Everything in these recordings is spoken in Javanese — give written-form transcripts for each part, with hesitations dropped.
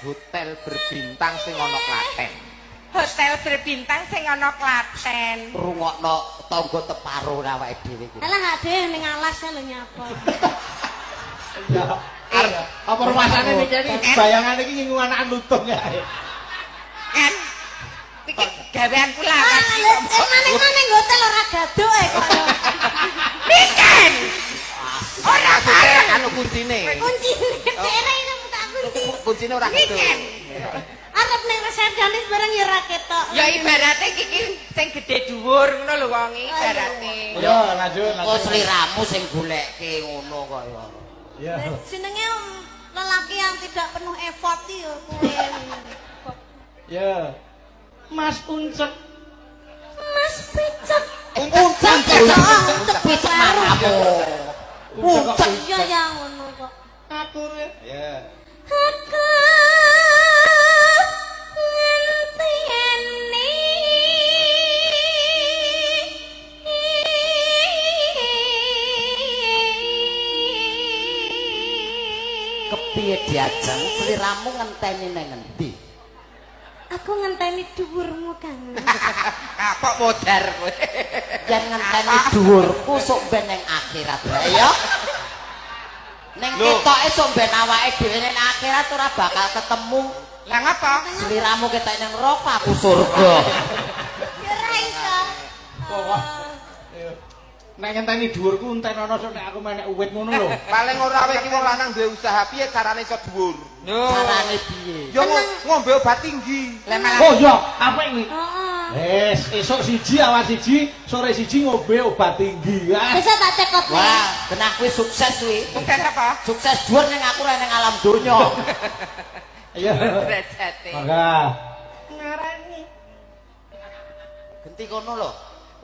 Hotel berbintang sing ana Klaten. Hotel berbintang sing ana Klaten. Rungokno tangga teparo awake dhewe iki. Alah gak dhewe ning alas lho nyapa. Iya. Apa rumasane niki iki bayangane iki ngingu anakan lutung ya. Kan iki gaweanku lawas Ah, iki lho, kok. Maneh-maneh hotel ora gaduk e kok. Niken. Ora bareng. Anu kuncine. Kuncine dhewe iso buka kunci. Kuncine ora kedo. Niken. Arep ning resepsionis bareng ya ora ketok. Ya ibarate iki sing gedhe dhuwur ngono lho wong ibarate. Yo lanjut Kok lanjut. sliramu sing goleke ngono kok ya. Iya. Jenenge lelaki yang tidak penuh effort iki ya kowe. Ya. Mas Uncek. Mas Picek. Uncek, Uncek, picek matamu. Uncek. Iya ya ngono kok. Aku ya. Aku ngenteni Kepiye diajeng sliramu ngenteni nang ngendi? Aku ngenteni dhuwurmu, Kang. Kapok modar kowe. Yen ngenteni dhuwurku sok ben ning akhirat wae ya. Ning ketoke sok ben awake dhewe ning akhirat ora bakal ketemu. Lah ngapa? Sliramu ketok ning neraka aku surga. Ya ora iso. Nek ngenteni dhuwurku enten ana sok nek aku menek uwit ngono lho. Paling ora kowe iki wong lanang duwe usaha piye carane iso dhuwur? Carane piye? Ya ngombe obat tinggi. Lah malah Oh iya, apik kuwi. Heeh. Wes, esuk siji awan siji, sore siji ngombe obat tinggi. Ah. Besok tak cekot nih. Wah, genah kuwi sukses kuwi. Sukses apa? Sukses dhuwur ning aku ora ning alam donya. Iya. Derajate. Mangga. Genti kono lho.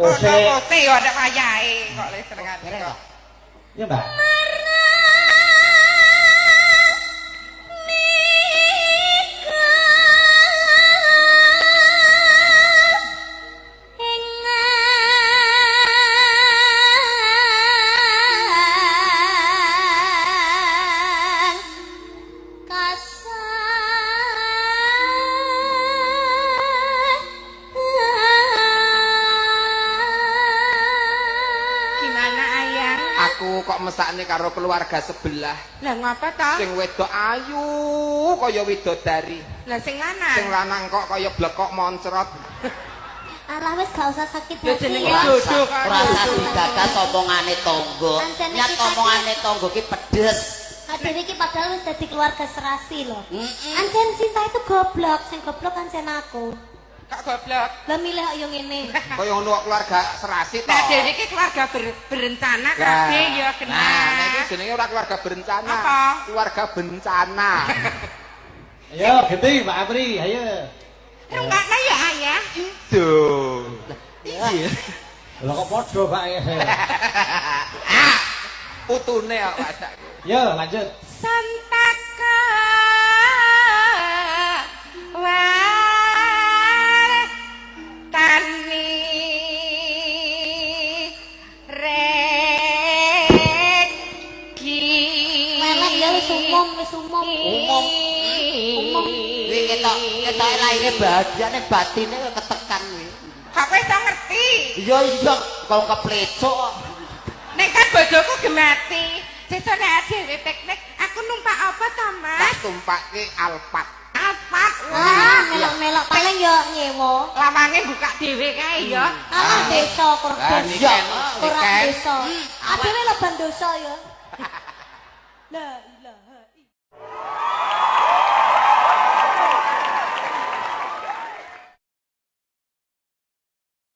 Pose. Ono pose ya ada wayahe kok le senengane Dereng kok. ta? Iya, Mbak. Gimana ayang? Aku kok mesakne karo keluarga sebelah. Lah ngapa ta? Sing wedok ayu kaya widodari. Lah sing lanang. Sing lanang kok kaya blekok moncrot. Alah wis gak usah sakit Ya hati. jenenge ya. jodoh kan. Ora usah digagas omongane tangga. Ancene Nyat kita omongane tangga ki pedes. Dhewe iki padahal wis dadi keluarga serasi lho. Heeh. Ancen cinta itu goblok, sing goblok ancen aku. Kok goblok. Lah milih kok yo ngene. Kaya ngono kok keluarga serasi to. Lah dhewe iki keluarga berencana kabeh ya kena. Nah, nek iki jenenge ora keluarga berencana. Apa? Keluarga bencana. Ayo, genti Mbak Apri, ayo. Rungokno ya ayah. Duh. Iya. Lho kok padha, Pak ya. Putune kok Pak. Yo, lanjut. Santaka tani regi. Melek ya wis umum, wis umum. Umum. Umum. Kuwi ketok ketoke lahire bahagia ning batine ketekan kuwi. Kok kowe iso ngerti? Iya iya kok keplecok kok. Nek kan bojoku gemati. Sesuk nek dhewe piknik, aku numpak apa ta, Tak Mas? tumpake Alphard. Alphard. Ah, Wah, melok-melok paling yo nyewa. lawange buka dhewe kae ya. Alah desa Lah korban. niken, Ora niken. desa. Adewe leban dosa ya. La ilaha.